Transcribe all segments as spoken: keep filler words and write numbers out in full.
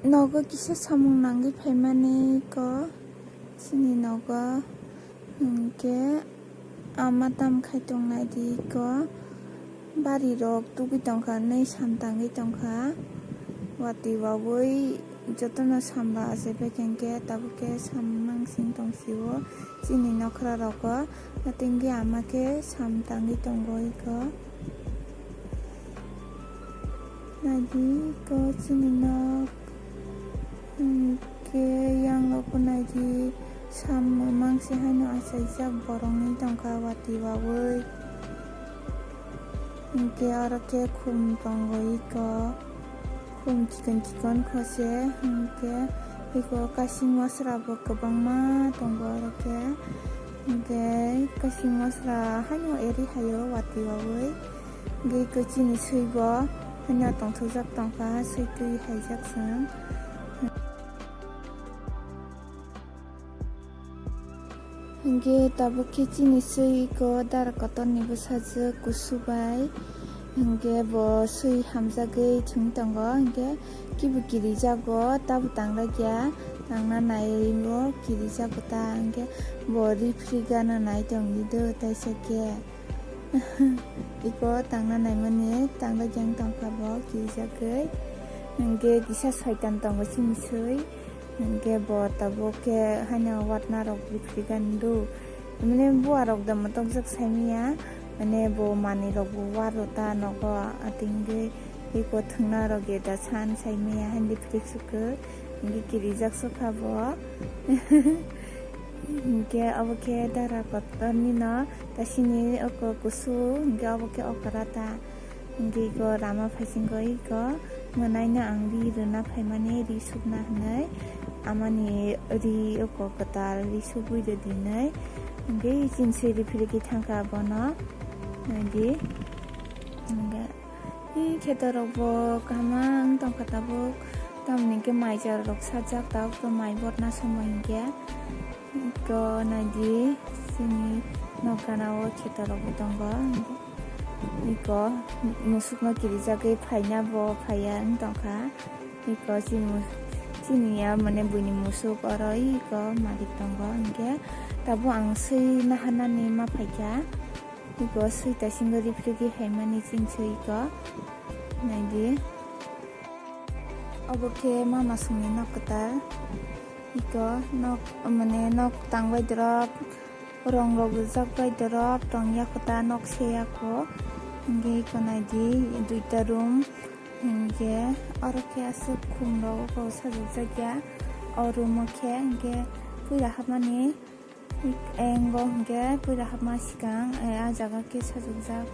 Nogo kisa samung nangwi phaimani ko chini nogo, hinkhe ama tam khai tongnai di ko, bari rok tugwi tongkha, nwi sam tangwi tongkha, watwi wawi jotono samla achai paikha, hinkhe tabuk khe samung nangsing tong sio chini nokra rogo, hatingwi ama khe sam tangwi tongo iko. Naidi ko chini nok, hinkhe yang rok bo naidi sam mangsi haino achaijak borokni tongkha watwi wawi. Hinkhe oro khe khum tongo iko, khum chikon chikon kho se, hinkhe iko kasing mosra bo kwbangma tongo oro khe, hinkhe kasing mosra haino eri haio watwi wawi. Hinkhe iko chini swi bo haino tongthokjak tongkha, swi twi haijak chwng. Hinkhe tabuk khe chini swi iko dara kotorni bwsajwk kusu bai. Hinkhe bo swi hamjagwi thwng tongo, hinkhe kibu kirijago, tabo tanglaiya, tangna naio kirijago ta, hinkhe bo referee gana nai tongdi do taisa khe. Iko tangna naimani tangna jang tongkha bo kirijagwi. Hinkhe kisa soitan tongo chini swi. Hinkhe bo tabuk khe haino watna rok bikri gani do. Mane bua rok da matokjak saimanya. Mane bo manwi rok bo waro ta nogo atingwi iko thwngna rok ye da san saimanya haino bikri sukha. Hinkhe kirijak sukha bo. Hinkhe obo khe dara kotorni no. Tasini oko kusu, hinkhe obo khe okra ta. Hinkhe iko rama phaisingo iko mwnaino ang ri rwna phaimani ri sukna hinwi. Amani ri oko kwtal ri sugwi rwdi hinwi. Hinkhe chini swi referee khe thangkha bono. Naidi. Hinkhe. Ee, kheto rok bo kaham wng tongkha tabuk, tamoni hwnkhe mai chara rok sajak tabuk to mai botna somoi hinkhe. Iko naidi, chini nok gana o kheto rok bo tongo. Iko musuk no kirijagwi phaina bo phaiya wng tongkha. Iko chini, chini ya mane buini musuk oro iko malik tongo hinkhe tabuk ang swi naharnani ma phaikha. Iko swi taisingo referee khe haimani chini swi iko. Naidi. Obo khe mama songni nok kwtal. Iko nok, mane nok tangbai dorop, rong rok rijak bai dorop, tongya kho ta nok seya kho. Hinkhe iko naidi duita room. Hinkhe oro khe aswk khum rok oko sajokjak ya. O room o khe hinkhe puila hapmani. Engo hwnkhe puila hapma swkang, eh, ah jaga khe sajokjak.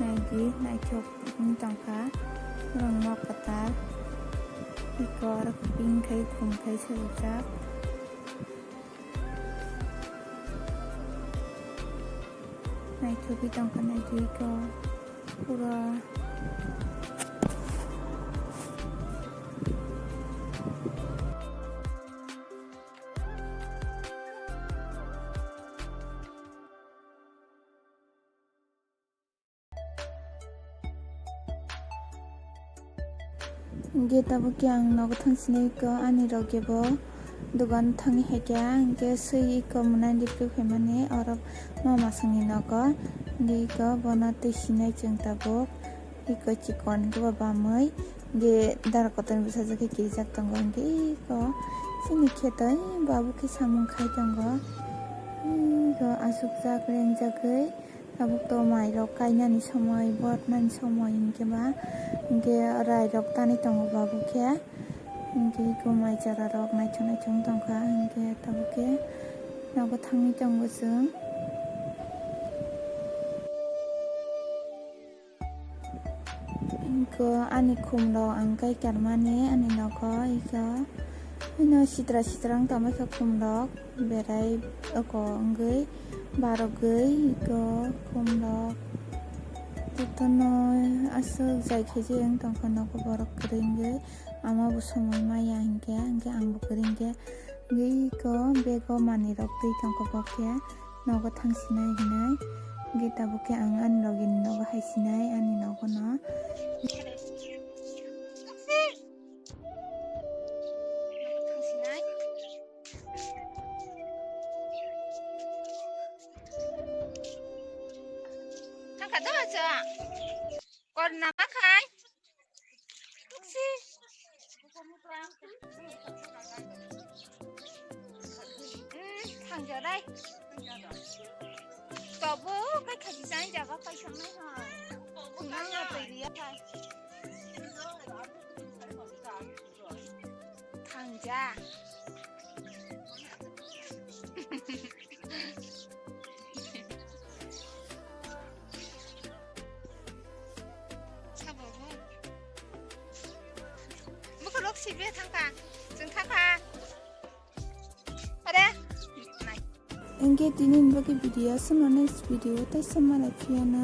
Naidi, naithok wng tongkha. Borok nok kwtal. Iko oro pink khai, khum khai sajokjak. Naithokwi tongkha, naidi iko pura. Hinkhe tabuk khe ang nogo thangsinai iko, ani rok kebo dogan thangwi hai khe, hinkhe swi iko mwnai ripri phaimani oro mama songni nogo. Hinkhe iko bono twi sinai chwng tabuk. Iko chikon hinkhe bo bamwi, hinkhe dara kotorni bwsajwk khe kirijak tongo, hinkhe iko chini kheto, ee, babuk khe samung khai tongo. Ee, iko achukjak, rengjagwi, tabuk to mairok kainani somoi, botmani somoi hinkhe ba, hinkhe rairok tanwi tongo babuk khe. Hinkhe iko mai chara rok naithok naithok wng tongkha, hinkhe tabuk khe nogo thangwi tongo chwng. Iko ani khum rok ang kai karmani ani nogo, iko hino sitra sitra wng tongbaikha khum rok, berai oko wngwi barogwi iko khum rok jotono aswk jai khe je wng tongkha nogo borok kwrwi wngwi. Ama bo somoi maya hinkhe, hinkhe ang bo kwrwi hinkhe, hinkhe iko bego manwi rok twi tongkha bo khe nogo thang sinai hinwi, hinkhe tabuk khe ang ani logi ni nogo hai sinai ani nogo no. Cha. Kor nama khai? Tuksi. Hmm, thangja dai. Tobo kai khaji jang jaga kai sangnai ha. Nang ya peri ya khai. Thangja. Sabo bo. Bukhulok sibe thangkha. Chwng thangkha. Are. Nai. Engke tini ni bagwi video aswkno, next video tei sama lai phiyana.